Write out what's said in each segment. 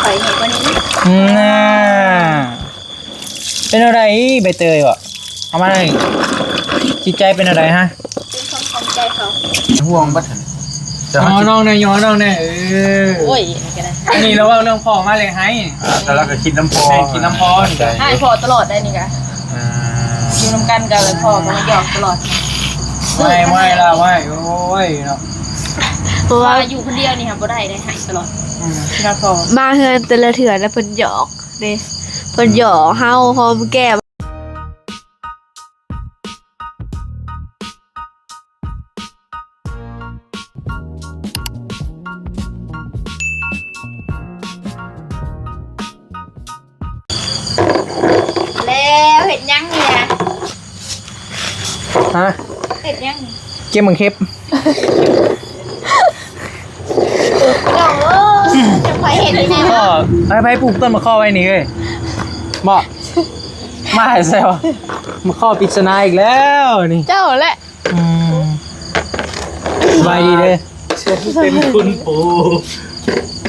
ໄປໃຫຍ່ກວ່ານີ້. ອືມ ນ່າ ເປັນແນວໃດໃບເຕີຍເບາະ? ເອົາມາ ຈິດໃຈເປັນແນວໃດຮະ? ເປັນຄວາມຂອງໃຈເຂົາ. ຫ່ວງບັດຫັ້ນ. ຍໍນ້ອງແດ່ ຍໍນ້ອງແດ່. ເອີ ໂອ້ຍ ອັນນີ້ກໍໄດ້. ອັນນີ້ລາວເວົ້າເລື່ອງພໍ່ມາແລ້ວໄຫ້. ອ່າ ແລ້ວກໍຄິດນຳພໍ່. ແມ່ນ ຄິດນຳພໍ່ນີ້. ໃຫ້ພໍ່ຕະຫຼອດໄດ໋ນີ້ກະ. ອ່າ ຢູ່ນຳກັນກໍເລີຍ ພໍ່ກໍມາຫຍອກຕະຫຼອດ. ໄວ້ ໄວ້ລະ ໄວ້. ໂອ້ຍເນາະ ເພາະວ່າຢູ່ຄົນດຽວນີ້ຫາບໍ່ໄດ້ເດ້ ໃຫ້ຕະຫຼອດ. ອືມ ຄິດຮອດພໍ່. ມາເຮືອນແຕ່ລະເທື່ອນະ ເພິ່ນຫຍອກເດ້ ເພິ່ນຫຍອກເຮົາ ຫອມແກ້ມ. ແລ້ວເຮັດຫຍັງນີ້ນະ? ຮະ? ເຮັດຫຍັງ? ເກັບໝາກເຫັບ. ນ້ອງເອີຍ ຈະໄປເຮັດໄດ້ແນວ ໄປ ໄປປູກຕົ້ນໝາກຄໍ້ໄວ້ນີ້ເອີຍ. ບໍ່ ມາໃສ່ວະ ໝາກຄໍ້ປິດສະໜາອີກແລ້ວນີ້. ເຈົ້າແຫຼະ. ອືມ ສະບາຍດີເດີ. ເປັນຄຸນປູ່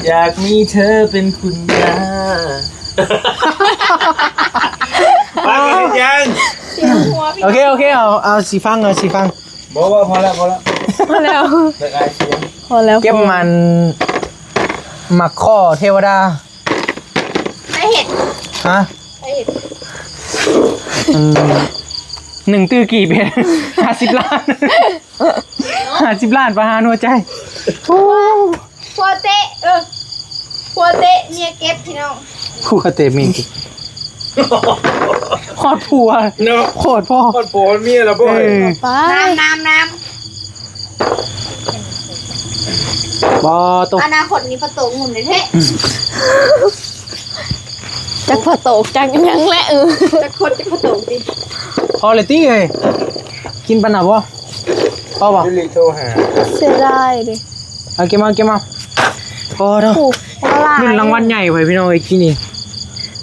ຢາກມີເທີເປັນຄຸນຍ່າ. ວ່າເປັນຫຍັງ? ໂອເຄ ໂອເຄ ເອົາ ເອົາຊິຟັງ ເອົາຊິຟັງ. ບໍ່ ບໍ່ ພໍແລ້ວ ພໍແລ້ວ ພໍແລ້ວ. ຢາກອາຍສຽງ. ພໍແລ້ວ ເກັບມັນໝາກຄໍ້ເທວະດາ. ໃຜເຮັດ? ຮະ? ໃຜເຮັດ? ອືມ ໜຶ່ງຕື້ກີບ ເປັນຫ້າສິບລ້ານ ຫ້າສິບລ້ານປະຫານຫົວໃຈ. ໂອ້ ຜົວເຕະ ເອີ ຜົວເຕະເມຍເກັບ ພີ່ນ້ອງ. ຜົວເຕະເມຍເກັບ ຮອດຜົວເນາະ. ໂຄດພໍ່ ຮອດຜົວຮອດເມຍແລ້ວບໍ່. ເອີ ນ້ຳ ນ້ຳ ນ້ຳ. ບໍ່ຕົກ ອະນາຄົດນີ້ພໍ່ໂຕງຸ່ນແທ້ໆ. ຈັກພໍ່ໂຕກ ຈັກຫຍັງແຫຼະ. ເອີ ຈັກຄົນ ຈັກພໍ່ໂຕກຕິ. ພໍແລ້ວຕິເອີຍ ກິນປານນັ້ນບໍ່? ພໍບໍ່? ເສຍດາຍເດ້. ເອົາ ເກັບມາ ເກັບມາ. ພໍເນາະ. ໂອ້ ລຸ້ນລາງວັນໃຫຍ່ໄວ້ພີ່ນ້ອງເອີຍ ກີ້ນີ້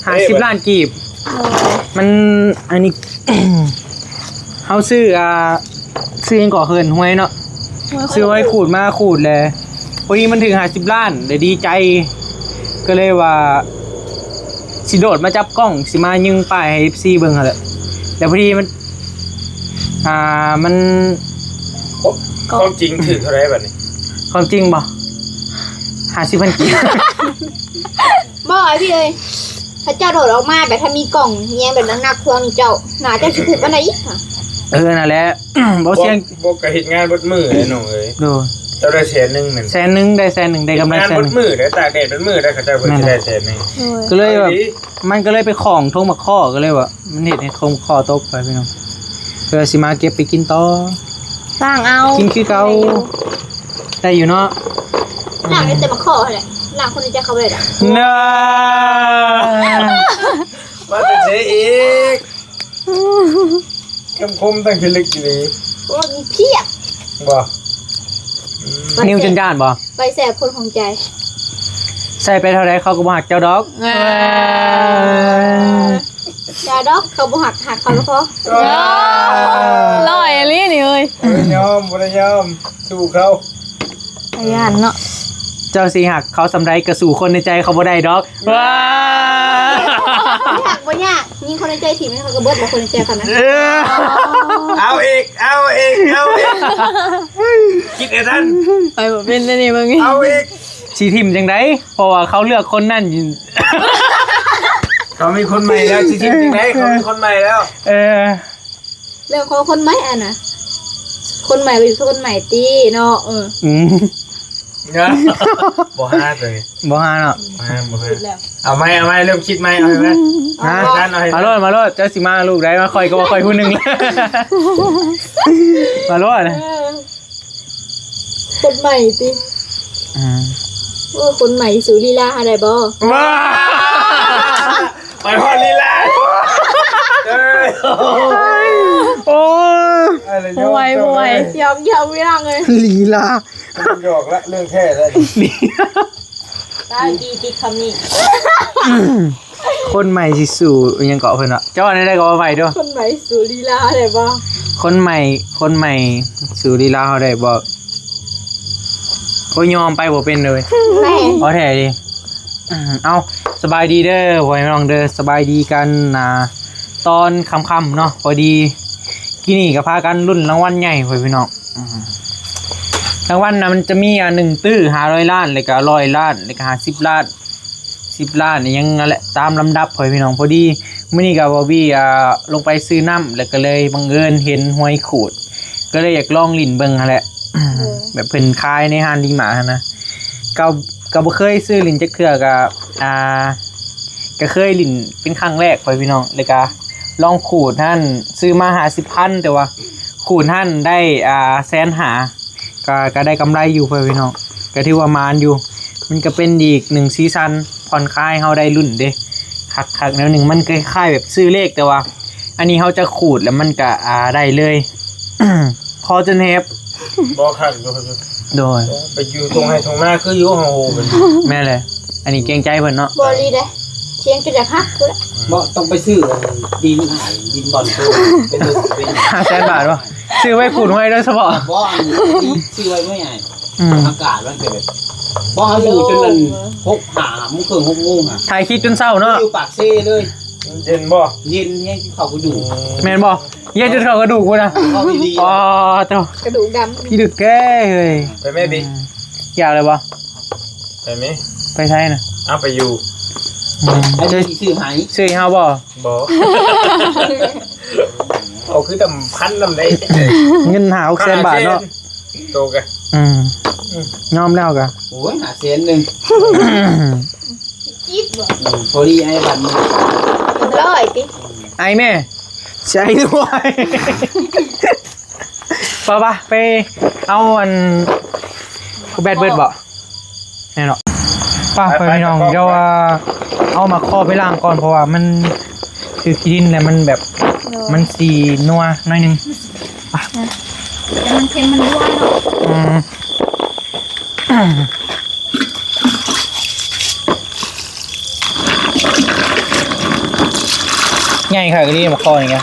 ຫ້າສິບລ້ານກີບ. ໂອ້ຍ ມັນ ອັນນີ້ ເຮົາຊື້ ອ່າ ຊື້ຫຍັງເກາະ ເອີ້ນຫວຍເນາະ. ຊື້ຫວຍຂູດມາຂູດແຫຼະ ພໍດີມັນຖືກຫ້າສິບລ້ານ ໄດ້ດີໃຈ ກໍເລີຍວ່າຊິໂດດມາຈັບກ້ອງ ຊິມາຍິງປ້າຍໃຫ້ເອັຟຊີເບິ່ງຫັ້ນແຫຼະ. ແລ້ວພໍດີມັນ ອ່າ ມັນ ຄວາມຈິງຖືກເທົ່າໃດບັດນີ້? ຄວາມຈິງບໍ່? ຫ້າສິບພັນກີບ. ບໍ່ ອ້າຍພີ່ເອີຍ ຖ້າເຈົ້າໂດດອອກມາແບບ ຖ້າມີກ້ອງແຍງແບບໜັກໆ ພວກນີ້ ເຈົ້າໜ້າຈະຊິຖືກປານໃດອີກຫະ? ເອີ ນັ້ນແຫຼະ ບໍ່ ບໍ່ ສຽງ ບໍ່ກະເຮັດງານເບິດມື້ເດ້ນ້ອງເອີຍ. ໂດຍ ເຈົ້າໄດ້ແສນໜຶ່ງແມ່ນ? ແສນໜຶ່ງ ໄດ້ແສນໜຶ່ງ ໄດ້ກຳໄລແສນໜຶ່ງ. ເຮັດງານເບິດມື້ເດ້ ຕາກແດດເບິດມື້ເດ້ ເຂົາເຈົ້າເພິ່ນຊິໄດ້ແສນໜຶ່ງ. ໂດຍ ກໍເລີຍແບບ ມັນກໍເລີຍໄປຂອງທົ່ງໝາກຄໍ້ ກໍເລີຍວ່າ ມັນເຮັດໃຫ້ຂອງຄໍ້ຕົກໄປພີ່ນ້ອງ ເພື່ອຊິມາເກັບໄປກິນຕໍ່ ລ້າງເອົາ ກິນຄືເກົ່າ. ໄດ້ຢູ່ເນາະ ລ້າງໄດ້ແຕ່ໝາກຄໍ້ຫັ້ນແຫຼະ ລ້າງຄົນໃນໃຈເຂົາບໍ່ໄດ້ດອກ. ນາ ມາແຕ່ເສອີກ ຄຳຄົມຕັ້ງພິລຶກອີ່ຫຼີ. ໂອ້ ມີພຽບ ບໍ່? ອືມ ນິ້ວຈົນຢ້ານບໍ່? ໄປແຊບຄົນຂອງໃຈ ໃສ່ໄປເທົ່າໃດເຂົາກໍບໍ່ຮັກເຈົ້າດອກ. ເອີ ຢ່າດອກ ເຂົາບໍ່ຮັກ ຮັກເຂົາລະພໍ. ເອີ ຫຼໍ່ອີ່ຫຼີນີ້ເອີຍ. ບໍ່ໄດ້ຍອມ ບໍ່ໄດ້ຍອມ ສູ້ເຂົາ. ຂະຫຍັນເນາະ ເຈົ້າຊິຮັກເຂົາສ່ຳໃດກໍສູ້ຄົນໃນໃຈເຂົາບໍ່ໄດ້ດອກ. ວ້າ ບໍ່ຍາກ ບໍ່ຍາກ ຍິງຄົນໃນໃຈຖິ້ມໃຫ້ເຂົາກໍເບິດແລ້ວ ຄົນໃນໃຈເຂົານະ. ເອີ ເອົາອີກ ເອົາອີກ ເອົາອີກ ຄິດໃຫ້ທັນ ໄປບໍ່ເປັນແນວນີ້ເບິ່ງ. ເອົາອີກ ຊິຖິ້ມຈັ່ງໃດ ເພາະວ່າເຂົາເລືອກຄົນນັ້ນ ເຂົາມີຄົນໃໝ່ແລ້ວ ຊິຖິ້ມຈັ່ງໃດ ເຂົາມີຄົນໃໝ່ແລ້ວ. ເອີ ເລື່ອງຂອງຄົນໃໝ່ອັນນະ ຄົນໃໝ່ກໍຢູ່ຄົນໃໝ່ຕິເນາະ. ເອີ ອືມ ບໍ່ຫາເລີຍ ບໍ່ຫາເນາະ ບໍ່ຫາ ບໍ່ຫາ. ເອົາໃໝ່ ເອົາໃໝ່ ເລີ່ມຄິດໃໝ່ ເອົາໃໝ່ ເອົາໃໝ່. ມາໂລດ ມາໂລດ ເຈົ້າຊິມາລູກໃດ ມາຂ້ອຍກໍວ່າຂ້ອຍຜູ້ໜຶ່ງແລ້ວ ມາໂລດ. ເອີ ຄົນໃໝ່ຕິ? ອືມ ໂອ້ ຄົນໃໝ່ສູ້ລີລາເຮົາໄດ້ບໍ່? ວ້າ ໄປຮອດລີລາ ເອີຍ ໂອ້ຍ ບໍ່ໄຫວ ບໍ່ໄຫວ ຢອກໆ ພີ່ນ້ອງເອີຍ ລີລາ ຢອກລະ ເລື່ອງແທ້ແລ້ວ ຕາຍດີຕິດຄຳນີ້. ຄົນໃໝ່ຊິສູ້ອີ່ຫຍັງເກາະເພິ່ນວ່າ ເຈົ້າວ່າແນວໃດກໍວ່າໄປເດີ້. ຄົນໃໝ່ສູ້ລີລາເຮົາໄດ້ບໍ່? ຄົນໃໝ່ ຄົນໃໝ່ສູ້ລີລາເຮົາໄດ້ບໍ່? ໂອ້ຍ ຍອມໄປບໍ່ເປັນເລີຍ. ແມ່ນ ເອົາແທ້ເດ. ເອົາ ສະບາຍດີເດີພໍ່ແມ່ພີ່ນ້ອງເດີ ສະບາຍດີກັນ ອ່າ ຕອນຄ່ຳໆເນາະ. ພໍດີກີ້ນີ້ກໍພາກັນລຸ້ນລາງວັນໃຫຍ່ ພໍ່ແມ່ພີ່ນ້ອງ. ລາງວັນນະ ມັນຈະມີ ອ່າ ໜຶ່ງຕື້ ຫ້າຮ້ອຍລ້ານ ແລ້ວກໍຮ້ອຍລ້ານ ແລ້ວກໍຫ້າສິບລ້ານ ສິບລ້ານ ອີ່ຫຍັງນັ້ນແຫຼະ ຕາມລຳດັບ ພໍ່ແມ່ພີ່ນ້ອງ. ພໍດີມື້ນີ້ກໍບອບບີ ອ່າ ລົງໄປຊື້ນ້ຳ ແລ້ວກໍເລີຍບັງເອີນເຫັນຫວຍຂູດ ກໍເລີຍຢາກລອງຫຼິ້ນເບິ່ງຫັ້ນແຫຼະ ແບບເພິ່ນຂາຍໃນຮ້ານດີມາຫັ້ນນະ. ກໍ ກໍບໍ່ເຄີຍຊື້ຫຼິ້ນຈັກເທື່ອ ກໍ ອ່າ ກໍເຄີຍຫຼິ້ນເປັນຄັ້ງແລກ ພໍ່ແມ່ພີ່ນ້ອງ. ແລ້ວກໍລອງຂູດຫັ້ນ ຊື້ມາຫ້າສິບພັນ ແຕ່ວ່າຂູດຫັ້ນໄດ້ ອ່າ ແສນຫ້າ ກໍ ກໍໄດ້ກຳໄລຢູ່ ພໍ່ແມ່ພີ່ນ້ອງ ກໍຖືວ່າໝານຢູ່. ມັນກໍເປັນອີກໜຶ່ງຊີຊັນຜ່ອນຄາຍ ເຮົາໄດ້ລຸ້ນເດ້ ຄັກໆ ແນວໜຶ່ງ. ມັນຄ້າຍໆແບບຊື້ເລກ ແຕ່ວ່າອັນນີ້ເຮົາຈະຂູດແລ້ວມັນກໍ ອ່າ ໄດ້ເລີຍ ຂໍຈົນແຮບ ບໍ່ຄັກຢູ່ ໂດຍ ໄປຢູ່ທົ່ງໄຮ່ທົ່ງນາຄືຢູ່ເຮົາ ແມ່ນແຫຼະ. ອັນນີ້ເກງໃຈເພິ່ນເນາະ ບໍ່ດີເດ້ ສຽງຈົນຢາກຫັກພຸ້ນແຫຼະ. ບໍ່ ຕ້ອງໄປຊື້ດິນ ດິນບ່ອນປູກ ເປັນເປັນຫ້າແສນບາດບໍ່? ຊື້ໄວ້ຂູດຫວຍໂດຍສະເພາະ ບໍ່ ອັນຊື້ໄວ້ເມື່ອໃຫຍ່ ອືມ ອາກາດມັນເປັນແບບ ບໍ່ ເຮົາຢູ່ຈົນນັ້ນ ໂອ້ ຫົກ ຫ້າໂມງເຄິ່ງ ຫົກໂມງຫະ ຖ່າຍຄລິບຈົນເຊົ້າເນາະ ຢູ່ປາກເຊເລີຍ. ເຢັນບໍ່? ເຢັນແຮງ ກິນເຂົ້າກະດູກ ອືມ ແມ່ນບໍ່? ເຢັນຈົນເຂົ້າກະດູກພຸ້ນນະ ເຂົ້າອີ່ຫຼີ ອໍ ໂທ້ ກະດູກດຳ ພິລຶກແທ້ເຮີ້ຍ. ໄປແມ່ບີ ອືມ ຢາກເລີຍບໍ່? ໄປແມ່ ໄປໃສນະ? ເອົາ ໄປຢູ່ ອືມ ໃຫ້ບີຊື້ໃຫ້ ຊື້ໃຫ້ເຮົາບໍ່? ບໍ່ ເອົາຄືດຳພັນນຳໄດ້ ເງິນຫ້າຫົກແສນບາດເນາະ ໂຕກະ ອືມ ອືມ ຍອມແລ້ວກະ ໂອ້ຍ ຫ້າແສນໜຶ່ງ ອືມ ພໍດີອ້າຍບັນ ຮ້ອຍຕິ ອ້າຍແມ່ ໃສ່ດ້ວຍ. ໄປໆ ໄປເອົາອັນ ແບດເບີດບໍ່? ແມ່ນເນາະ ໄປ ໄປ ໄປ ພີ່ນ້ອງ ໄປ ດຽວວ່າເອົາໝາກຄໍ່ໄປລ້າງກ່ອນ ເພາະວ່າມັນຖືກຂີ້ດິນແລ້ວມັນແບບ ໂດຍ ມັນຊິນົວໜ້ອຍໜຶ່ງ ແຕ່ມັນເຄັມມັນນົວເນາະ ອືມ ໃຫຍ່ຄັກອີ່ຫຼີໝາກຄໍ່ນີ້ກະ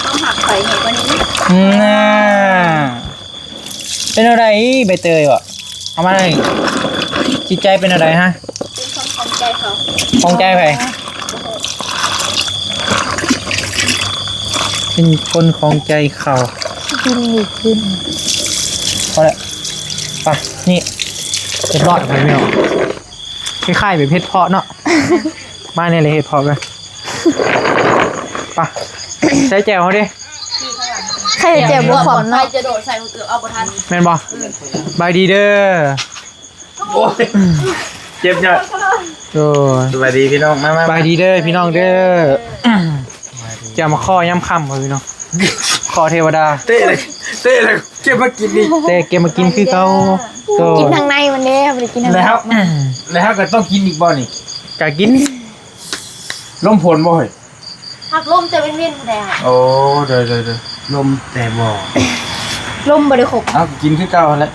ຕ້ອງຫັກໄປໃຫຍ່ກວ່ານີ້ ອືມ ນາ ເປັນແນວໃດໃບເຕີຍເບາະ? ເອົາມາ ຈິດໃຈເປັນແນວໃດຮະ? ເປັນຄົນຂອງໃຈເຂົາ ຂອງໃຈໃຜ? ເປັນຄົນຂອງໃຈເຂົາ ກິນນີ້ກິນ ພໍແລ້ວ ໄປ ນີ້ ຮຽບຮ້ອຍ ພໍ່ແມ່ພີ່ນ້ອງ. ຄ້າຍໆແບບເຫັດເຜາະເນາະ ມານີ້ແຫຼະເຫັດເຜາະກັນ ໄປ ໃສ່ແຈ່ວເຮົາເດ້ ໃສ່ແຈ່ວບໍ່ຂອມເນາະ ຈະໂດດໃສ່ ເອີ ເອົາບໍ່ທັນ ແມ່ນບໍ່? ສະບາຍດີເດີ ໂອ້ຍ ເຈັບຍອດ ໂອ້ຍ ສະບາຍດີພີ່ນ້ອງ ມາໆ ສະບາຍດີເດີພີ່ນ້ອງເດີ ແຈ່ວໝາກຄໍ່ຍາມຄ່ຳ ພີ່ນ້ອງ ຄໍ່ເທວະດາ ເຕະເລີຍ ເຕະເລີຍ ເກັບມາກິນອີກ ແຕ່ເກັບມາກິນຄືເກົ່າ ໂຕ ກິນທາງໃນມັນເດ້ ບໍ່ໄດ້ກິນທາງນອກ ແລ້ວ ແລ້ວເຮົາກໍຕ້ອງກິນອີກບໍ່ນີ້? ກະກິນ ລົມຝົນບໍ່ເຮີ້ຍ? ພັກລົມແຕ່ເວັນໆພຸ້ນແຫຼະ. ໂອ້ ໂດຍໆໆ ລົມແຕ່ບໍ່ ລົມບໍ່ໄດ້ຄົບ ເອົາ ກິນຄືເກົ່າຫັ້ນແຫຼະ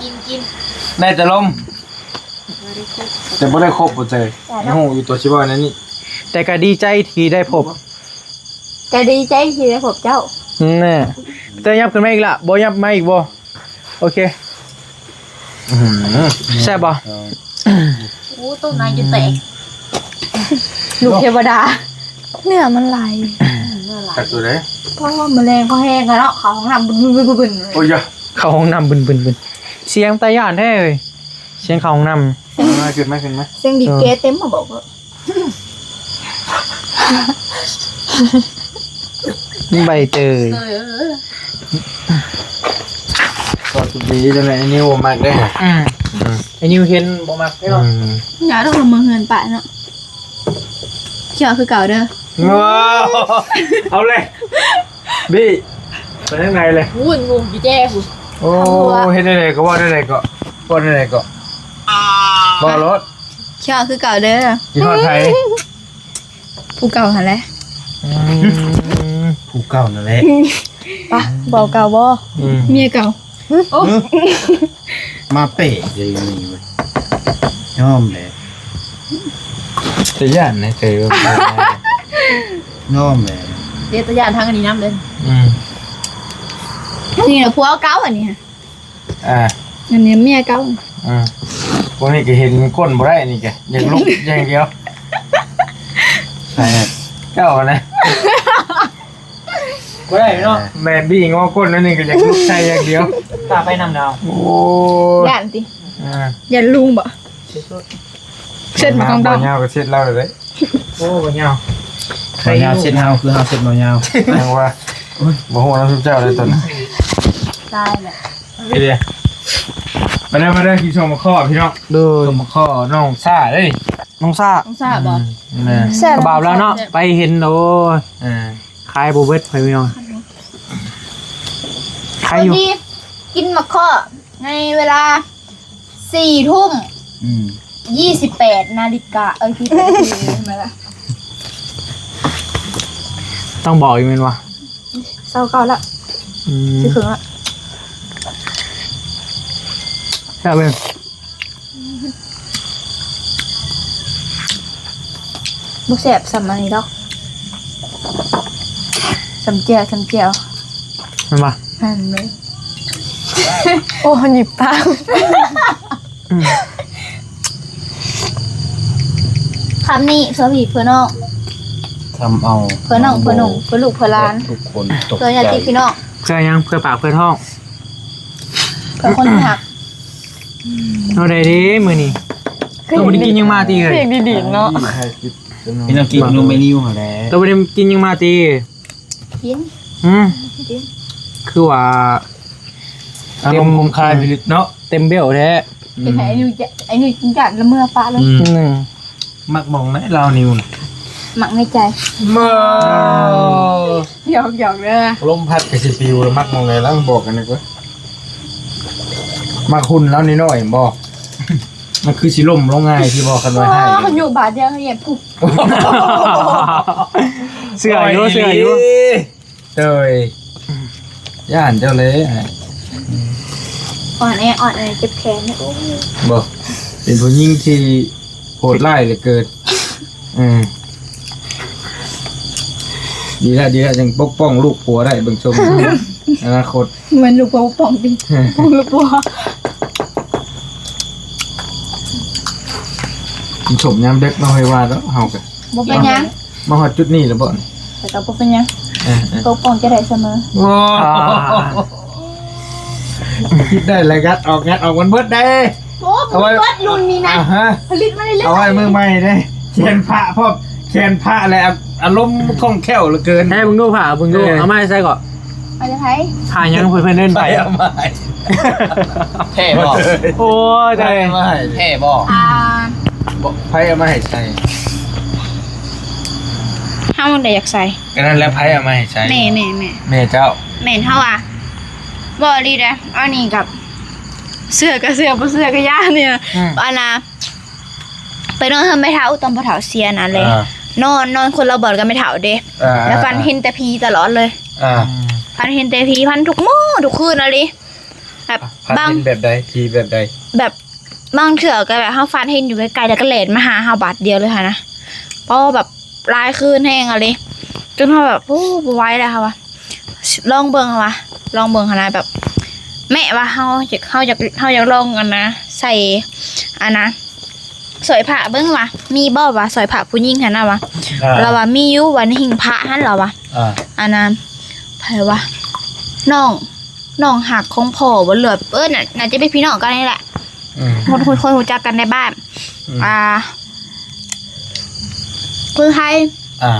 ກິນໆໆ ໄດ້ແຕ່ລົມ ບໍ່ໄດ້ຄົບ ແຕ່ບໍ່ໄດ້ຄົບບໍ່ເຕີຍ ຮູ້ຢູ່ຕົວຊິເວົ້າແນວນີ້ ແຕ່ກະດີໃຈທີ່ໄດ້ພົບ ກະດີໃຈທີ່ໄດ້ພົບເຈົ້າ ແນ່ ເຕີຍ ຫຍັບຂຶ້ນມາອີກລະ ບໍ່ຫຍັບມາອີກບໍ່? ໂອເຄ ອື ແຊບບໍ່? ໂອ້ ໂຕໃຫຍ່ຈົນແຕກ ລູກເທວະດາ ເນື້ອມັນຫຼາຍ ເນື້ອຫຼາຍ ຕັກຕົວໃດ? ເພາະວ່າມື້ແລງພໍແຮງແລ້ວເນາະ ເຂົ້າຫ້ອງນ້ຳບຶນໆໆ ໂອ້ຍ ເຂົ້າຫ້ອງນ້ຳບຶນໆໆ ສຽງຕາຢ້ານແທ້ເອີຍ ສຽງເຂົ້າຫ້ອງນ້ຳ ຂຶ້ນມາ ຂຶ້ນມາ ສຽງບີບແກເຕັມມາບອກ ໃບເຕີຍ ເອີ ກໍສຸດດີຈັ່ງໃດ ໄອ້ນິວບໍ່ມັກເດ້ ອືມ ອືມ ໄອ້ນິວເຫັນບໍ່ມັກເດ້ ອືມ ຢ່າດອກ ເມືອເຮືອນປະເນາະ ເຈົ້າຄືເກົ່າເດີ ເອົາເລີຍ ບີ ໄປທາງໃດເລີຍ ວຸ້ນງຸ້ມຢູ່ແຈພຸ້ນ ໂອ້ ເຮັດແນວໃດກໍ ເວົ້າແນວໃດກໍ ເວົ້າແນວໃດກໍ ເວົ້າໂລດ ເຈົ້າຄືເກົ່າເດີ ຄິດຮອດໃຜ? ຜູ້ເກົ່າຫັ້ນແຫຼະ ອືມ ຜູ້ເກົ່ານັ້ນແຫຼະ ປະ ເວົ້າເກົ່າບໍ່? ອືມ ເມຍເກົ່າ ໂອ້ ມາເປະເດນີ້ເວີຍ ຍອມແຫຼະ ຕາຢ້ານນະ ເຈີ ຍອມແຫຼະ ເດ ຕາຢ້ານທາງອັນນີ້ນຳເດີ ອືມ ອັນນີ້ນະ ຜົວເກົ່າອັນນີ້ ອ່າ ອັນນີ້ເມຍເກົ່າ ອືມ ພວກນີ້ກໍເຫັນກົ້ນບໍ່ໄດ້ ນີ້ກໍຢາກລຸກຢ່າງດຽວ. ໃຊ່ ເຈົ້ານະ ບໍ່ໄດ້ເນາະ ແມ່ນບີ້ງໍກົ້ນນັ້ນນີ້ກໍຢາກລຸກໃສ່ຢ່າງດຽວ. ຕາໄປນຳດາວ. ໂອ້ຍ ຢ້ານຕິ? ອ່າ ຢ້ານລຸງບໍ? ເຊັດມາຂອງດອກ ຍາວກໍເຊັດລາວເລີຍ. ໂອ້ ບໍ່ຍາວ ບໍ່ຍາວເຊັດເຮົາ ຄືເຮົາເຊັດບໍ່ຍາວ. ຍັງວ່າ ໂອ້ຍ ບໍ່ຮູ້ນຳຊຸມເຈົ້າເລີຍຕົນ. ຕາຍແລ້ວ. ເອີ ມາເດີ ມາເດີ ກິນສົ້ມໝາກຄໍ່ພີ່ນ້ອງ. ໂດຍ ສົ້ມໝາກຄໍ່ນ້ອງຊ້າເດ້. ນ້ອງຊ້າ ນ້ອງຊ້າບໍ? ອືມ ແມ່ນ ແຊບ ບ່າວລາວເນາະ ແຊບ ໄປເຫັນ ໂອ້ຍ ເອີ ຂາຍບໍ່ເບິດ ພໍ່ແມ່ພີ່ນ້ອງ ຂາຍຢູ່. ພໍດີກິນໝາກຄໍ່ໃນເວລາສີ່ທຸ່ມ ອືມ ຍີ່ສິບແປດນາລິກາ ເອີຍ ຜິດນາທີ ແມ່ນລະ ຕ້ອງບອກອີກແມ່ນບໍ່? ຊາວເກົ້າລະ ອືມ ຊິເຄິ່ງລະ ແຊບເວີຍ. ບໍ່ແຊບສ່ຳອັນນີ້ດອກ ສ່ຳແຈ່ວ ສ່ຳແຈ່ວ ແມ່ນບໍ່? ແມ່ນເລີຍ. ໂອ້ ຫຍິບປາກ ອືມ ຄຳນີ້ເພື່ອພີ່ເພື່ອນ້ອງ ທຳເອົາ ເພື່ອນ້ອງ ເພື່ອໜຸ່ມ ເພື່ອລູກເພື່ອຫຼານ ທຸກຄົນຕົກໃຈ ເພື່ອຍາດຕິພີ່ນ້ອງ ເພື່ອຫຍັງ? ເພື່ອປາກເພື່ອທ້ອງ ເພື່ອຄົນທີ່ຮັກ. ເອົາໄດ້ເດ້ມື້ນີ້ ຄື ໂຕບໍ່ໄດ້ກິນຫຍັງມາຕິເອີຍ? ຄືດີໆເນາະ ໃຫ້ກິນ ພີ່ນ້ອງກິນນົມແມ່ນິວຫັ້ນແຫຼະ ໂຕບໍ່ໄດ້ກິນຫຍັງມາຕິ? ກິນ ຫືມ ກິນ ຄືວ່າອາລົມຄົມຄາຍພິລຶດເນາະ ເຕັມເບວແທ້ ອືມ ເຮັດໃຫ້ໄອ້ນິວ ໄອ້ນິວຢ້ານລະເມືອປະເລີຍ ອືມ ອືມ. ມັກໝ່ອງໃດລາວນິວນະ? ມັກໃນໃຈ ເມີ ຫຍອກໆເດີ ລົມພັດກໍຊິປິວແລ້ວ ມັກໝ່ອງໃດລະ ບອກກັນແດ່ກວ່າ ມັກຫຸ່ນລາວນ້ອຍໆບໍ? ມັນຄືຊິລົ້ມລົງງ່າຍຊິບໍ ຄັນວ່າໃຫ້ ໂອ້ຍ ຢູ່ບາດດຽວເຫຍບ ເຊື່ອຢູ່ ເຊື່ອຢູ່. ໂດຍ ຢ້ານເຈົ້າເລີຍອ້າຍ ອ່ອນແອ ອ່ອນແອ ເຈັບແຂນ ໂອ້ຍ ບໍ່ ເປັນຜູ້ຍິງທີ່ໂຫດຮ້າຍເຫຼືອເກີນ ອືມ ດີແລ້ວ ດີແລ້ວ ຈັ່ງປົກປ້ອງລູກຜົວໄດ້ ເບິ່ງຊົມ ອະນາຄົດ ແມ່ນລູກຜົວປົກປ້ອງຕິ ປ້ອງລູກຜົວ ກິນສົ້ມຍາມເດິກເນາະ ໃຫ້ວ່າແລ້ວ ເຮົາກໍ ບໍ່ເປັນຫຍັງ ມາຮອດຈຸດນີ້ແລ້ວບໍ່ນີ້? ແຕ່ກໍບໍ່ເປັນຫຍັງ ເອີໆ ປົກປ້ອງຈະໄດ້ສະເໝີ ວ້າ ຄິດໄດ້ແລ້ວ ງັດອອກ ງັດອອກ ມັນເບິດເດ້ ໂອ້ ເອົາໄວ້ ເບິດລຸ້ນນີ້ນະ ອ່າຮະ ຜະລິດມາເລື້ອຍໆ ເອົາໄວ້ມື້ໃໝ່ເດ້ ແຂນພະພ້ອມ ແຂນພະ ແລະ ອາລົມຄ່ອງແຄ້ວເຫຼືອເກີນ ໃຫ້ເບິ່ງດູ ພະເບິ່ງດູ ເອີ ເອົາມາແຕ່ໃສເກາະ? ມາຈາກໃຜ? ພະຫຍັງ ເພິ່ນ ເພິ່ນເອີ້ນໄປ ໃຜເອົາມາໃຫ້? ແທ້ບໍ່? ໂອ້ຍ ຕາຍ ໃຜເອົາມາໃຫ້? ແທ້ບໍ່? ອ່າ ບໍ່ ໃຜເອົາມາໃຫ້ໃສ່? ເຮົາໄດ້ຢາກໃສ່ ກໍນັ້ນແຫຼະ ໃຜເອົາມາໃຫ້ໃສ່? ແມ່ ແມ່ ແມ່ ແມ່ເຈົ້າ ແມ່ນ ເຮົາວ່າ ບໍ່ອີ່ຫຼີເດ້ ອັນນີ້ກັບ ເຊື່ອກໍເຊື່ອ ບໍ່ເຊື່ອກໍຢ່ານີ້ນະ ອືມ ອັນນ່າ ໄປນອນເຮືອນແມ່ເຖົ້າຕອນພໍ່ເຖົ້າເສຍນັ້ນແຫຼະ ອ່າ ນອນ ນອນຄົນລະບ່ອນກັບແມ່ເຖົ້າເດ້ ອ່າ ແລ້ວຝັນເຫັນແຕ່ຜີຕະຫຼອດເລີຍ ອ່າ ອືມ ຝັນເຫັນແຕ່ຜີ ຝັນທຸກມື້ທຸກຄືນອີ່ຫຼີ ແບບ ຝັນເຫັນແບບໃດ? ຜີແບບໃດ? ແບບບາງເທື່ອກໍແບບເຮົາຝັນເຫັນຢູ່ໄກໆ ແລ້ວກໍແລ່ນມາຫາເຮົາບາດດຽວເລີຍຫັ້ນນະ ເພາະວ່າແບບຫຼາຍຄືນແຮງອີ່ຫຼີ ຈົນເຮົາແບບ ໂອ້ ບໍ່ໄຫວແລ້ວ ເຮົາວ່າ ລອງເບິ່ງວ່າ ລອງເບິ່ງຫັ້ນນະ ແບບ ແມ່ວ່າເຮົາຢາກ ເຮົາຢາກ ເຮົາຢາກລອງອັນນະ ໃສ່ອັນນະ ສ້ອຍພະເບິ່ງວ່າ ມີບໍ່ວ່າ ສ້ອຍພະຜູ້ຍິງຫັ້ນນະວ່າ ອ່າ ລາວວ່າມີຢູ່ວ່າ ໃນຫິ້ງພະຫັ້ນ ລາວວ່າ ອ່າ ອັນນະ ໃຜວ່າ ນ້ອງ ນ້ອງຮັກຂອງພໍ່ບໍ່ ຫຼືວ່າ ເອີ ໜ້າ ໜ້າຈະເປັນພີ່ນ້ອງກັນນີ້ແຫຼະ ອືມ ຄົນ ຄົນ ຄົນຮູ້ຈັກກັນໃນບ້ານ ອືມ ອ່າ ຄົນໄທ ອ່າ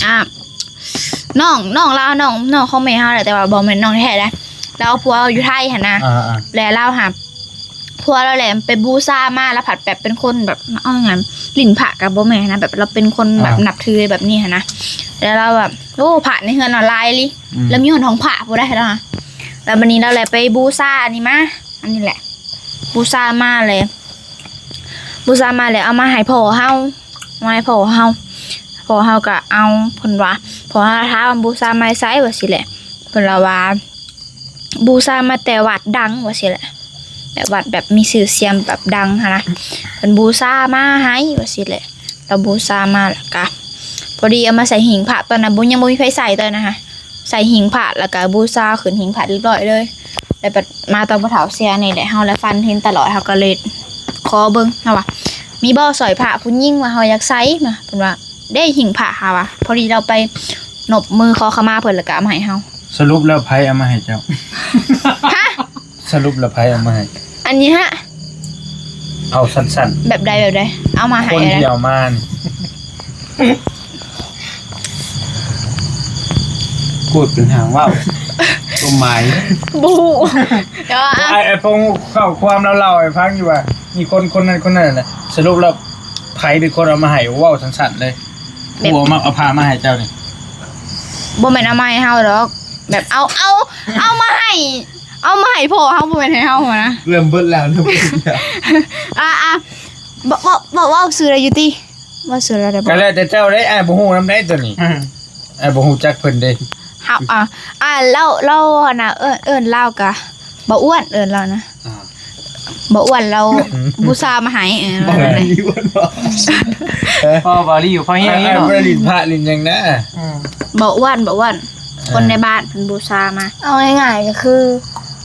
ອ່າ ນ້ອງ ນ້ອງລາວ ນ້ອງ ນ້ອງຂອງແມ່ເຮົາແຫຼະ ແຕ່ວ່າບໍ່ແມ່ນນ້ອງແທ້ໆເດ້ ລາວເອົາຜົວຢູ່ໄທຫັ້ນນະ ອ່າໆ ແລະລາວຫາ ຜົວລາວແຫຼະໄປບູຊາມາ ລາວພັດແບບເປັນຄົນແບບ ເອົາຫຍັງ ຫຼິ້ນພະກໍບໍ່ແມ່ນນະ ແບບລາວເປັນຄົນແບບ ອ່າ ນັບຖືແບບນີ້ຫັ້ນນະ ແລ້ວລາວແບບ ໂອ້ ພະໃນເຮືອນລາວຫຼາຍອີ່ຫຼີ ອືມ ລາວມີຮອດຫ້ອງພະພຸ້ນໃດ໋ລາວ ແລ້ວບັດນີ້ລາວແຫຼະໄປບູຊາອັນນີ້ມາ ອັນນີ້ແຫຼະ ບູຊາມາແລ້ວ ບູຊາມາແລ້ວເອົາມາໃຫ້ພໍ່ເຮົາ ມາໃຫ້ພໍ່ເຮົາ ພໍ່ເຮົາກໍເອົາ ເພິ່ນວ່າ ພໍ່ເຮົາຖາມວ່າ ບູຊາມາແຕ່ໃສ ວ່າຊີ້ແຫຼະ ເພິ່ນລະວ່າ ບູຊາມາແຕ່ວັດດັງ ວ່າຊີ້ແຫຼະ ແບບວັດແບບມີຊື່ສຽງແບບດັງຫັ້ນນະ ເພິ່ນບູຊາມາໃຫ້ ວ່າຊີ້ແຫຼະ ລາວບູຊາມາ ແລ້ວກະພໍດີເອົາມາໃສ່ຫິ້ງພະ ຕອນນັ້ນບໍ່ ຍັງບໍ່ມີໃຜໃສ່ຕອນນັ້ນຫະ ໃສ່ຫິ້ງພະ ແລ້ວກະບູຊາຂຶ້ນຫິ້ງພະຮຽບຮ້ອຍເລີຍ ແລ້ວບັດມາຕອນພໍ່ເຖົ້າເສຍນີ້ແຫຼະ ເຮົາລະຝັນເຫັນຕະຫຼອດ ເຮົາກໍເລີຍຂໍເບິ່ງ ເຮົາວ່າ ມີບໍ່ສ້ອຍພະຜູ້ຍິງວ່າເຮົາຢາກໃສ່ນະ ເພິ່ນວ່າ ເດ້ຫິ້ງພະ ເຮົາວ່າ ພໍດີລາວໄປນົບມືຂໍຂະມາເພິ່ນ ແລ້ວກໍເອົາມາໃຫ້ເຮົາ. ສະຫຼຸບແລ້ວໃຜເອົາມາໃຫ້ເຈົ້າ? ຮະ? ສະຫຼຸບແລ້ວໃຜເອົາມາໃຫ້? ອັນນີ້ຮະ ເອົາສັ້ນໆ ແບບໃດ ແບບໃດ? ເອົາມາໃຫ້ ຄົນທີ່ເອົາມານີ້ ໂຄດເປັນຫາງເວົ້າ ຄວາມໝາຍ ບໍ່ຮູ້ ແຕ່ວ່າ ອ້າຍ ອ້າຍພົງເຂົ້າຄວາມລາວເລົ່າໃຫ້ຟັງຢູ່ວ່າ ມີຄົນ ຄົນນັ້ນ ຄົນນັ້ນນະ ສະຫຼຸບແລ້ວໃຜເປັນຄົນເອົາມາໃຫ້? ເວົ້າສັ້ນໆເລີຍ ແບບ ຜູ້ເອົາມາ ເອົາພາມາໃຫ້ເຈົ້ານີ້ ບໍ່ແມ່ນເອົາມາໃຫ້ເຮົາດອກ ແບບເອົາ ເອົາ ເອົາມາໃຫ້ ເອົາມາໃຫ້ພໍ່ເຮົາ ບໍ່ແມ່ນໃຫ້ເຮົາຫັ້ນນະ. ເລີ່ມເບິດແລ້ວ ເລີ່ມເບິດແລ້ວ ອ່າ ອ່າ ບໍ່ ບໍ່ ບໍ່ເວົ້າຊື່ລາວຢູ່ຕິ? ເວົ້າຊື່ລາວໄດ້ບໍ່? ກໍແລ້ວແຕ່ເຈົ້າເດ້ ອ້າຍບໍ່ຮູ້ນຳໃດ໋ຕົວນີ້ ອືມ ອ້າຍບໍ່ຮູ້ຈັກເພິ່ນເດ້. ເຮົາ ອ່າ ອ່າ ລາວ ລາວຫັ້ນນະ ເອີ້ນ ເອີ້ນລາວກະ ບ່າວອ້ວນ ເອີ້ນລາວນະ ອ່າ ບ່າວອ້ວນລາວ ອືມ ບູຊາມາໃຫ້ ເອີ ບໍ່ແມ່ນ ບ່າວອ້ວນບໍ? ພໍ່ບ່າວລີຢູ່ພະແຮງນີ້ເນາະ ບໍ່ໄດ້ຫຼິ້ນພະຫຼິ້ນຫຍັງນະ ອືມ ບ່າວອ້ວນ ບ່າວອ້ວນ ເອີ ຄົນໃນບ້ານເພິ່ນບູຊາມາ. ເອົາງ່າຍໆກໍຄື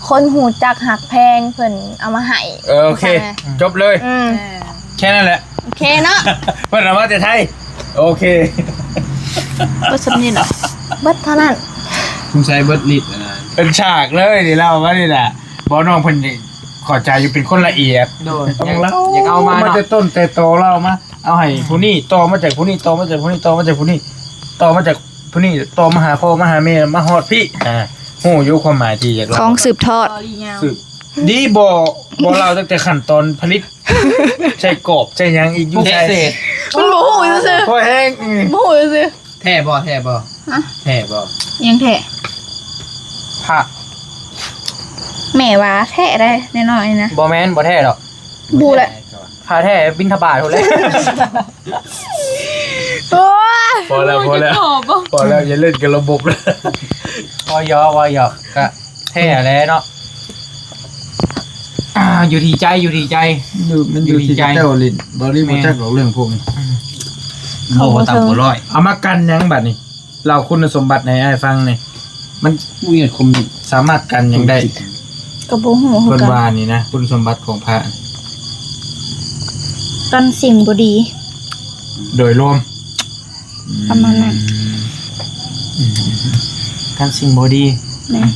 ຄົນຮູ້ຈັກຮັກແພງເພິ່ນເອົາມາໃຫ້. ເອີ ໂອເຄ ຈົບເລີຍ ອືມ ແຄ່ນັ້ນແຫຼະ ໂອເຄເນາະ ເພິ່ນເອົາມາແຕ່ໄທ. ໂອເຄ ເບິດສ່ຳນີ້ເນາະ ເບິດເທົ່ານັ້ນ. ສົງໄສເບິດລິດ ເປັນສາກເລີຍນີ້ ເລົ່າມານີ້ນະ. ບໍ່ ນ້ອງເພິ່ນເຂົ້າໃຈຢູ່ ເປັນຄົນລະອຽດ ໂດຍ ຕ້ອງເລົ່າ ຢາກ ຢາກເອົາມາ ມາແຕ່ຕົ້ນແຕ່ຕໍ ເລົ່າມາ ເອົາໃຫ້ຜູ້ນີ້ ຕໍ່ມາຈາກຜູ້ນີ້ ຕໍ່ມາຈາກຜູ້ນີ້ ຕໍ່ມາຈາກຜູ້ນີ້ ຕໍ່ມາຈາກຜູ້ນີ້ ຕໍ່ມາຫາພໍ່ມາຫາແມ່ ມາຮອດພີ້ ອ່າ ຮູ້ຢູ່ຄວາມໝາຍທີ່ຢາກເລົ່າ ຂອງສືບທອດ ສືບ ດີບໍ່ ບໍ່ເລົ່າຕັ້ງແຕ່ຂັ້ນຕອນຜະລິດ ໃສ່ກອບໃສ່ຫຍັງອີກຢູ່ໃສ ມັນບໍ່ຮູ້ຊື່ໆ ພໍແຮງ ອືມ ບໍ່ຮູ້ຊື່ໆ. ແທ້ບໍ່? ແທ້ບໍ່? ຮະ? ແທ້ບໍ່? ຫຍັງແທ້? ພະ ແມ່ວ່າແທ້ໄດ໋ ນ້ອຍໆນະ. ບໍ່ແມ່ນ ບໍ່ແທ້ດອກ ບໍ່ແຫຼະ ພະແທ້ບິນທະບາດພຸ້ນແຫຼະ. ໂອ້ຍ ພໍແລ້ວ ພໍແລ້ວ ພໍແລ້ວ ຢ່າຫຼິ້ນກັບລະບົບເລີຍ. ເວົ້າຫຍອກ ເວົ້າຫຍອກ ກະແທ້ແຫຼະເນາະ. ອ່າ ຢູ່ທີ່ໃຈ ຢູ່ທີ່ໃຈ ຢູ່ ມັນຢູ່ທີ່ ຢູ່ທີ່ໃຈ ເຈົ້າຫຼິ້ນ ບໍ່ໄດ້ຮູ້ຈັກດອກເລື່ອງພວກນີ້ ອືມ ເວົ້າບໍ່ຕ່ຳກວ່າຮ້ອຍ. ເອົາມາກັນຫຍັງບັດນີ້? ເລົ່າຄຸນສົມບັດໃຫ້ອ້າຍຟັງແດ່ ມັນ ສາມາດກັນຫຍັງໄດ້? ກໍບໍ່ຮູ້ຄືກັນ ເພິ່ນວ່ານີ້ນະ ຄຸນສົມບັດຂອງພະ ກັນສິ່ງບໍ່ດີ ໂດຍລວມ ປະມານນັ້ນ ອືມ ກັນສິ່ງບໍ່ດີ ແມ່ນ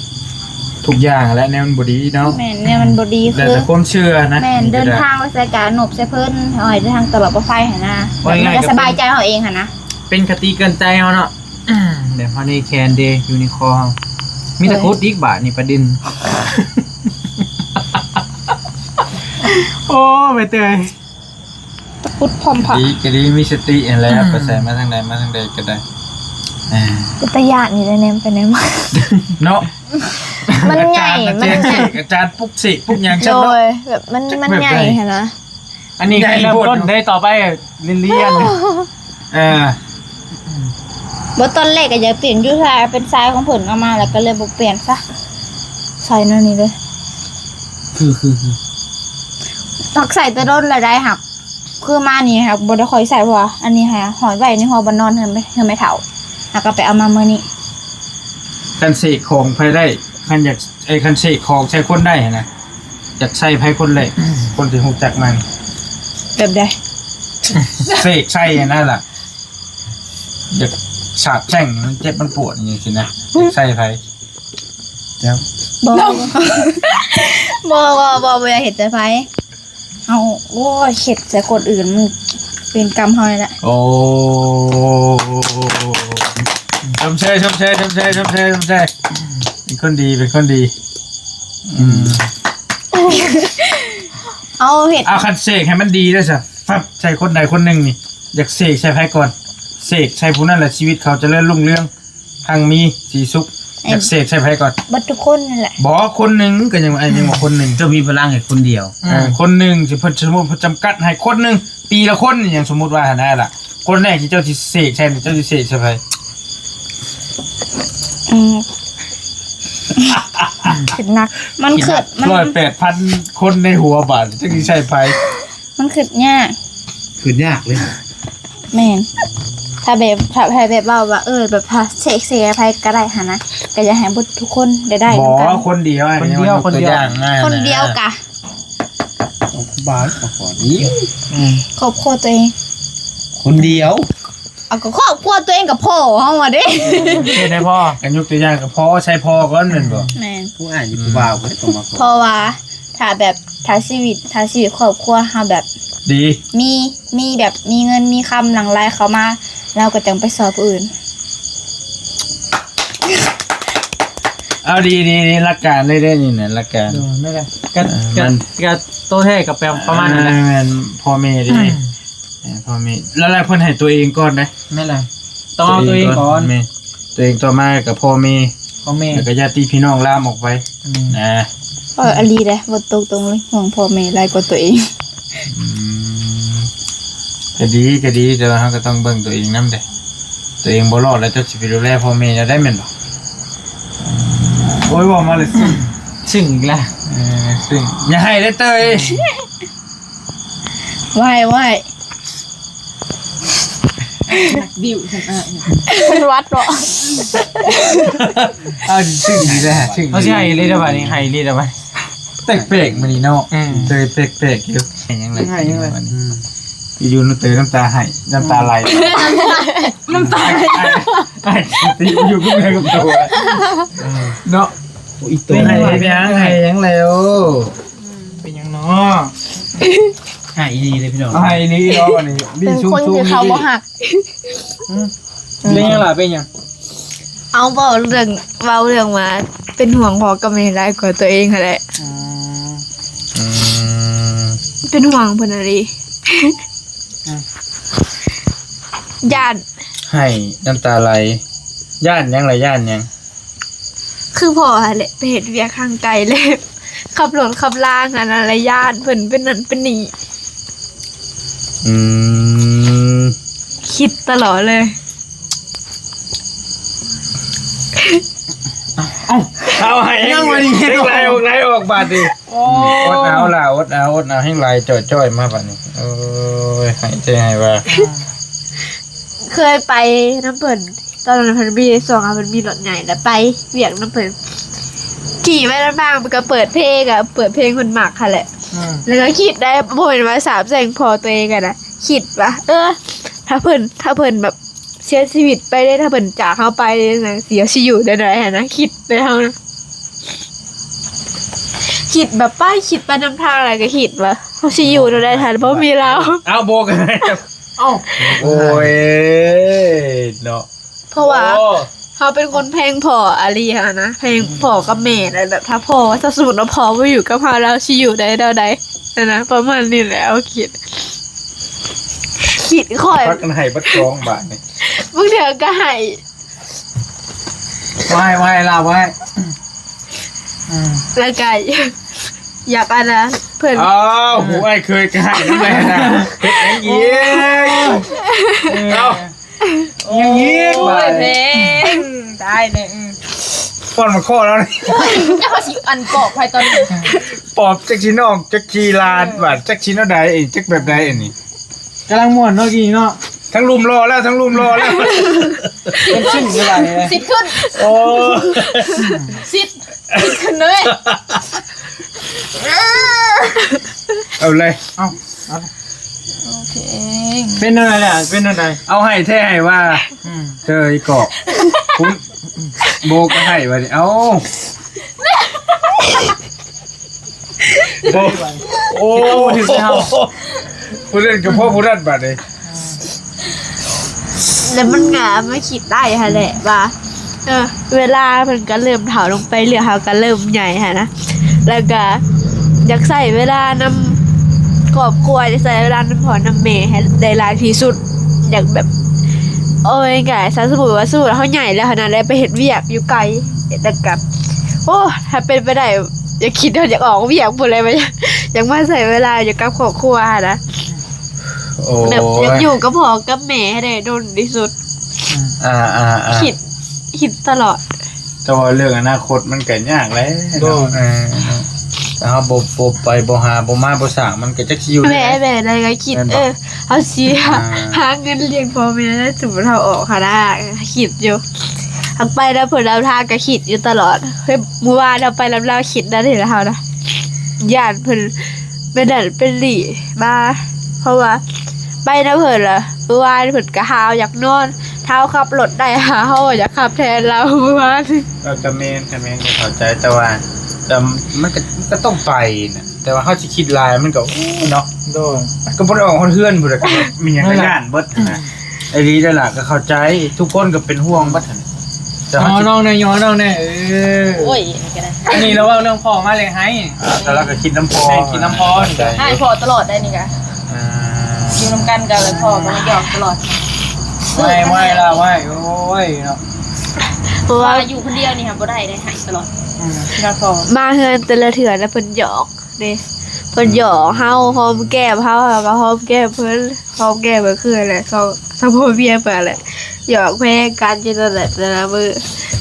ທຸກຢ່າງແຫຼະ ແນວມັນບໍ່ດີເນາະ ແມ່ນ ແນວມັນບໍ່ດີ ແລ້ວແຕ່ຄົນເຊື່ອນະ ແມ່ນ ເດີນທາງໄປໃສກະນົບໃສ່ເພິ່ນ ເອົາໃຫ້ເດີນທາງຕະຫຼອດປອດໄພຫັ້ນນະ ເອົາງ່າຍໆ ແບບມັນກໍສະບາຍໃຈເຮົາເອງຫັ້ນນະ ເປັນຄະຕິເຕືອນໃຈເຮົາເນາະ ແບບເຮົາໃນແຂນເດ ຢູ່ໃນຄໍເຮົາ ມີແຕ່ ໂດຍ ຂຸດອີກບາດນີ້ປະເດັນ ໂອ້ ໃບເຕີຍ ຕະກຸດພ້ອມພະ ດີກໍດີ ມີສະຕິຫັ້ນແຫຼະ ອືມ ໄປໃສມາທາງໃດ ມາທາງໃດກໍໄດ້ ອ່າ ເປັນຕາຢ້ານຢູ່ເດ້ ແນມໄປແນມມາ ເນາະ ມັນໃຫຍ່ ອາຈານ ມັນໃຫຍ່ ອາຈານປຸກເສກປຸກຫຍັງຊັ້ນເນາະ ໂດຍ ແບບມັນ ມັນໃຫຍ່ຫັ້ນນະ ອັນນີ້ຄືເລີ່ມຕົ້ນເດ້ ຕໍ່ໄປລຽນໆ ເອີ ບໍ່ ຕອນແລກກໍຢາກປ່ຽນຢູ່ ຖ້າເປັນສາຍຂອງເພິ່ນເອົາມາ ແລ້ວກໍເລີຍບໍ່ປ່ຽນຊະ ໃສ່ແນວນີ້ເລີຍ ຄື ຄື ຄື ມັກໃສ່ແຕ່ດົນແລ້ວໄດ໋ ຫາກຄືມານີ້ຫາກບໍ່ໄດ້ຄ່ອຍໃສ່ ເພາະວ່າອັນນີ້ຫາຫ້ອຍໄວ້ໃນຫົວບ່ອນນອນເຮືອນ ເຮືອນແມ່ເຖົ້າ ແລ້ວກໍໄປເອົາມາມື້ນີ້ ຄັນເສກຂອງໃຜໄດ້ ຄັນຢາກ ເອີ ຄັນເສກຂອງໃສ່ຄົນໄດ້ຫັ້ນນະ ຢາກໃສ່ໃຜຄົນແລກ ຄົນທີ່ຮູ້ຈັກມັນ ແບບໃດ? ເສກໃສ່ຫັ້ນນະລະ ຢາກສາບແຊ່ງ ມັນເຈັບມັນປວດຫຍັງຊີ້ນະ ຢາກໃສ່ໃຜ? ເຈົ້າ ບໍ່ ບໍ່ ບໍ່ ບໍ່ ບໍ່ຢາກເຮັດໃສ່ໃຜ ເຮົາ ໂອ້ຍ ເຮັດໃສ່ຄົນອື່ນ ມັນເວນກຳເຮົານີ້ແຫຼະ ໂອ້ ຊົມເຊີຍ ຊົມເຊີຍ ຊົມເຊີຍ ຊົມເຊີຍ ຊົມເຊີຍ ເປັນຄົນດີ ເປັນຄົນດີ ອືມ ເອົາເຮັດ ເອົາ ຄັນເສກໃຫ້ມັນດີເດີ້ຊະ ຟັບໃສ່ຄົນໃດຄົນໜຶ່ງນີ້ ຢາກເສກໃສ່ໃຜກ່ອນ? ເສກໃສ່ຜູ້ນັ້ນແຫຼະ ຊີວິດເຂົາຈະເລີນຮຸ່ງເຮືອງ ຮັ່ງມີສີສຸກ ເອີ ຢາກເສກໃສ່ໃຜກ່ອນ? ເບິດທຸກຄົນນັ້ນແຫຼະ ບໍ່ ຄົນໜຶ່ງ ກໍຍັງ ຍັງວ່າຄົນໜຶ່ງ ເຈົ້າມີພະລັງໃຫ້ຄົນດຽວ ເອີ ອືມ ຄົນໜຶ່ງ ຊິເພິ່ນ ສົມມຸດເພິ່ນຈຳກັດໃຫ້ຄົນໜຶ່ງ ປີລະຄົນ ຫຍັງສົມມຸດວ່າຫັ້ນນະລະ ຄົນແລກທີ່ເຈົ້າຊິເສກໃສ່ນີ້ ເຈົ້າຊິເສກໃສ່ໃຜ? ອືມ ຄິດໜັກ ມັນຄິດ ມັນ ຮ້ອຍແປດພັນຄົນໃນຫົວບາດ ເຈົ້າຊິໃສ່ໃຜ? ມັນຄິດຍາກ ຄິດຍາກເລີຍ ແມ່ນ ຖ້າແບບ ຖ້າໃຜແບບເວົ້າວ່າ ເອີ ແບບ ຖ້າເສກ ເສກໃຜກໍໄດ້ຫັ້ນນະ ກໍຢາກໃຫ້ເບິດທຸກຄົນໄດ້ໄດ້ນຳກັນ. ບໍ່ ຄົນດຽວ ອັນນີ້ ຄົນດຽວ ຍົກຕົວຢ່າງມາ ຄົນດຽວກະ ເອົາຄູບາມາຂໍນີ້ ອືມ ຄອບຄົວຕົວເອງ ຄົນດຽວ. ເອົາ ກໍຄອບຄົວຕົວເອງກັບພໍ່ເຮົາຫັ້ນເດ້ ເຮັດໃຫ້ພໍ່ ກໍຍົກຕົວຢ່າງກັບພໍ່ ໃສ່ພໍ່ກ່ອນແມ່ນບໍ່? ແມ່ນ ຜູ້ອ້າຍນີ້ຜູ້ບ່າວກໍຕ້ອງມາ ເພາະວ່າ ຖ້າແບບ ຖ້າຊີວິດ ຖ້າຊີວິດຄອບຄົວເຮົາແບບ ດີ ມີ ມີແບບ ມີເງິນມີຄຳຫຼັ່ງໄຫຼເຂົ້າມາ ລາວກໍຈັ່ງໄປຊ່ອຍຜູ້ອື່ນ. ເອົາ ດີໆໆ ຫຼັກການເລີຍເດ້ນີ້ນະ ຫຼັກການ ເອີ ແມ່ນແຫຼະ ກະ ເອີ ກະ ມັນ ກະໂຕແທ້ກໍແປປະມານນັ້ນແຫຼະ ແມ່ນ ພໍ່ແມ່ເດ້ ອືມ ເອີ ພໍ່ແມ່ ແລ້ວ ແລ້ວເພິ່ນໃຫ້ຕົວເອງກ່ອນເດ້ ແມ່ນແຫຼະ ຕ້ອງເອົາຕົວເອງກ່ອນ ແມ່ນ ຕົວເອງຕໍ່ມາກໍພໍ່ແມ່ ພໍ່ແມ່ ແລ້ວກໍຍາດຕິພີ່ນ້ອງລາມອອກໄປ ອືມ ນະ ເອີ ອີ່ຫຼີເດ້ ເວົ້າຕົງໆ ເລີຍ ຫ່ວງພໍ່ແມ່ຫຼາຍກວ່າຕົວເອງ. ອືມ ກໍດີ ກໍດີ ແຕ່ວ່າເຮົາກໍຕ້ອງເບິ່ງຕົວເອງນຳເດ້ ຕົວເອງບໍ່ລອດແລ້ວ ເຈົ້າຊິໄປດູແລພໍ່ແມ່ເຈົ້າໄດ້ແມ່ນບໍ່? ໂອ້ຍ ເວົ້າມາແລ້ວຊຶ້ງ ຊຶ້ງອີກແລ້ວ ເອີ ຊຶ້ງ ຢ່າໄຫ້ເດ້ເຕີຍ. ໄວ້ ໄວ້ ບິວຊັ້ນອ້າຍ ເປັນຫວັດເນາະ ເອົາ ຊຶ້ງດີແລ້ວ ຊຶ້ງ ເຮົາຊິໄຫ້ອີ່ຫຼີແລ້ວບາດນີ້ ໄຫ້ອີ່ຫຼີແລ້ວບາດ ແປກໆ ມື້ນີ້ເນາະ ອືມ ເຕີຍແປກໆ ຢູ່ ໃຫ້ຫຍັງລະ ໃຫ້ຫຍັງລະ ບາດນີ້ ອືມ ຢູ່ໆ ເຕີຍນ້ຳຕາໄຫ້ ນ້ຳຕາໄຫຼ ນ້ຳຕາໄຫຼ ໄຫ້ ໄຫ້ ໄຫ້ ຢູ່ກັບເນື້ອກັບຕົວ ເອີ ເນາະ ອີ່ຕົວ ເປັນຫຍັງ ເປັນຫຍັງ ເປັນຫຍັງແລ້ວ? ເປັນຫຍັງເນາະ? ໄຫ້ອີ່ຫຼີເດ້ພີ່ນ້ອງ ເອົາ ໄຫ້ອີ່ຫຼີເນາະ ອັນນີ້ ເປັນຄົນທີ່ເຂົາບໍ່ຮັກ ອືມ ເປັນຫຍັງລະ ເປັນຫຍັງ? ເອົາ ເວົ້າເລື່ອງ ເວົ້າເລື່ອງວ່າເປັນຫ່ວງພໍ່ກັບແມ່ຫຼາຍກວ່າຕົວເອງຫັ້ນແຫຼະ ອືມ ອືມ ເປັນຫ່ວງເພິ່ນອີ່ຫຼີ ອືມ ຢ້ານ ໄຫ້ນ້ຳຕາໄຫຼ ຢ້ານຫຍັງລະ ຢ້ານຫຍັງ? ຄືພໍ່ຫັ້ນແຫຼະ ໄປເຮັດວຽກທາງໄກ ແລ້ວຂັບລົດຂັບລາຫັ້ນນະ ແລ້ວຢ້ານເພິ່ນເປັນນັ້ນເປັນນີ້ ອືມ ຄິດຕະຫຼອດເລີຍ ເອົາ ເອົາ ເອົາ ໃຫ້ແຮງ ຍັງບໍ່ໄດ້ເຮັດ ແຮງໄຫຼອອກ ໄຫຼອອກບາດນີ້ ໂອ້ ອົດເອົາລະ ອົດເອົາ ອົດເອົາ ແຮງໄຫຼຈ່ອຍໆ ມາບາດນີ້ ໂອ້ຍ ໃຫ້ແທ້ໃຫ້ວ່າ ເຄີຍໄປນຳເພິ່ນ ຕອນນັ້ນເພິ່ນມີ ຊ່ວງເພິ່ນມີລົດໃຫຍ່ ແລ້ວໄປວຽກນຳເພິ່ນ ຂີ່ໄປນຳທາງ ເພິ່ນກໍເປີດເພງ ກໍເປີດເພງເພິ່ນມັກຫັ້ນແຫຼະ ອືມ ແລ້ວກໍຄິດໄດ້ ບໍ່ແມ່ນວ່າສາບແຊ່ງພໍ່ຕົວເອງຫັ້ນນະ ຄິດວ່າ ເອີ ຖ້າເພິ່ນ ຖ້າເພິ່ນແບບເສຍຊີວິດໄປເດ້ ຖ້າເພິ່ນຈາກເຮົາໄປເດ້ ຈັ່ງຊີ້ ເຮົາຊິຢູ່ແນວໃດຫັ້ນນະ ຄິດໄດ້ເຮົານະ ຄິດແບບໄປ ຄິດໄປນຳທາງ ແລ້ວກໍຄິດວ່າ ເຮົາຊິຢູ່ແນວໃດ ຖ້າບໍ່ມີລາວ ເອົາ ບໍ່ກັນ ເອົ້າ ໂອ້ຍ ເນາະ ເພາະວ່າ ໂອ້ ເຮົາເປັນຄົນແພງພໍ່ອີ່ຫຼີຫັ້ນນະ ແພງພໍ່ກັບແມ່ ແລ້ວແບບ ຖ້າພໍ່ ຖ້າສົມມຸດວ່າພໍ່ບໍ່ຢູ່ກັບເຮົາ ລາວຊິຢູ່ໄດ້ແນວໃດຫັ້ນນະ ປະມານນີ້ແຫຼະ ເຮົາຄິດ ຄິດຂ້ອຍ ພາກັນໄຫ້ເບິດກອງບາດນີ້ ບາງເທື່ອກໍໄຫ້ ໄວ້ ໄວ້ລາວໄວ້ ອືມ ແລ້ວກໍ ຢາກອັນນະ ເພິ່ນ ອ້າວ ຜູ້ອ້າຍເຄີຍກໍໃຫ້ນຳແຫຼະນະ ເຮັດຫຍັງອີກ ເອົ້າ ຫຍັງອີກ ໂອ້ຍ ບາດ ເພງ ຕາຍແລ້ວ ອືມ ປ້ອນມາຂໍລາວນີ້ ເຈົ້າຊິອັນປອບໃຜຕອນນີ້ ປອບຈັກຊິນອກ ຈັກຊິລາດ ບາດ ຈັກຊິແນວໃດ ຈັກແບບໃດອັນນີ້ ກຳລັງມ່ວນເນາະ ກີ້ເນາະ ທັງລຸ່ມຫຼໍ່ແລ້ວ ທັງລຸ່ມຫຼໍ່ແລ້ວ ເປັນຊຶ້ງເທົ່າໃດ ຊິດຂຶ້ນ ໂອ້ ຊິດ ຊິດຂຶ້ນເລີຍ ເອົາເລີຍ ເອົາ ເອົາ ໂອເຄ ເປັນແນວໃດລະ ເປັນແນວໃດ ເອົາໃຫ້ແທ້ໃຫ້ວ່າ ອືມ ເຈີອີກອກ ຄຸນ ໂບກໍໃຫ້ບາດນີ້ ເອົາ ໂອ້ ໂອ້ ຜູ້ນັ້ນກໍພໍຜູ້ນັ້ນບາດນີ້ ແລ້ວມັນກໍມາຄິດໄດ້ຫັ້ນແຫຼະວ່າ ເອີ ເວລາເພິ່ນກໍເລີ່ມເຖົ້າລົງໄປເລື້ອຍ ເຮົາກໍເລີ່ມໃຫຍ່ຫັ້ນນະ ແລ້ວກໍຢາກໃຊ້ເວລານຳຄອບຄົວ ຢາກໃຊ້ເວລານຳພໍ່ນຳແມ່ໃຫ້ໄດ້ຫຼາຍທີ່ສຸດ ຢາກແບບ ເອົາງ່າຍໆ ຖ້າສົມມຸດວ່າ ສົມມຸດເຮົາໃຫຍ່ແລ້ວຫັ້ນນະ ໄດ້ໄປເຮັດວຽກຢູ່ໄກ ແລ້ວກໍ ໂອ້ ຖ້າເປັນໄປໄດ້ ຢາກຄິດ ຢາກອອກວຽກພຸ້ນແຫຼະ ວ່າຢາກ ຢາກມາໃຊ້ເວລາຢູ່ກັບຄອບຄົວຫັ້ນນະ ໂອ້ຍ ແບບຢາກຢູ່ກັບພໍ່ກັບແມ່ໃຫ້ໄດ້ດົນທີ່ສຸດ ອືມ ອ່າໆໆ ຄິດ ຄິດຕະຫຼອດ ແຕ່ວ່າເລື່ອງອະນາຄົດມັນກໍຍາກແຫຼະເນາະ ໂດຍ ເອີ ເຮົາບໍ່ ບໍ່ໄປ ບໍ່ຫາ ບໍ່ມາ ບໍ່ສ້າງ ມັນກໍຈັກຊິຢູ່ແນວໃດ ແມ່ນໆ ແລ້ວກໍຄິດ ແມ່ນບໍ່? ເອີ ເຮົາຊິ ອ່າ ຫາເງິນລ້ຽງພໍ່ແມ່ ສົມມຸດເຮົາອອກຫັ້ນນະ ຄິດຢູ່ ຫາກໄປນຳເພິ່ນນຳທາງກໍຄິດຢູ່ຕະຫຼອດ. ເຮີ້ຍ ມື້ວານເຮົາໄປນຳລາວຄິດນະ ເຫັນເຮົານະ ຢ້ານເພິ່ນເປັນນັ້ນເປັນນີ້ມາ ເພາະວ່າໄປນຳເພິ່ນລະ ມື້ວານເພິ່ນກໍຫາວຢາກນອນ ຖ້າເຮົາຂັບລົດໄດ້ຫາ ເຮົາກໍຢາກຂັບແທນລາວມື້ວານ. ເອີ ກໍແມ່ນ ກໍແມ່ນ ກໍເຂົ້າໃຈ ແຕ່ວ່າ ແຕ່ມັນກໍ ມັນກໍຕ້ອງໄປນະ ແຕ່ວ່າເຮົາຊິຄິດຫຼາຍມັນກໍ ໂອ້ຍ ເນາະ ໂດຍ ມັນກໍບໍ່ໄດ້ອອກຮອດເຮືອນພຸ້ນແຫຼະ ກໍແບບມີຫຍັງກໍຢ້ານເບິດຫັ້ນນະ. ອີ່ຫຼີເດ້ລະ ກໍເຂົ້າໃຈ ທຸກຄົນກໍເປັນຫ່ວງເບິດຫັ້ນ. ແຕ່ເຮົາ ຍໍນ້ອງແດ່ ຍໍນ້ອງແດ່ ເອີ ໂອ້ຍ ອັນນີ້ກໍໄດ້ ອັນນີ້ລະເວົ້າເລື່ອງພໍ່ມາແລ້ວໄຫ້ ອ່າ ແຕ່ລະກໍຄິດນຳພໍ່ ແມ່ນ ຄິດນຳພໍ່ນີ້ກໍ ໃຫ້ພໍ່ຕະຫຼອດໄດ໋ນີ້ກໍ ອ່າ ຢູ່ນຳກັນກໍພໍ່ກໍມາຢອກຕະຫຼອດ. ໄວ້ ໄວ້ລະ ໄວ້ ໂອ້ຍເນາະ ເພາະວ່າ ວ່າຢູ່ຄົນດຽວນີ້ຫາບໍ່ໄດ້ເດ້ ໃຫ້ຕະຫຼອດ. ອືມ ນຳພໍ່ ມາເຮືອນແຕ່ລະເທື່ອນະ ເພິ່ນຢອກ ເດ້ ເພິ່ນຢອກເຮົາ ຫອມແກ້ມເຮົາ ເຮົາກໍຫອມແກ້ມເພິ່ນ ຫອມແກ້ມກໍຄືແຫຼະ ສອງ ສອງຜົວເມຍເພິ່ນແຫຼະ ຢອກແພງກັນຢູ່ນັ້ນແຫຼະແຕ່ລະມື້.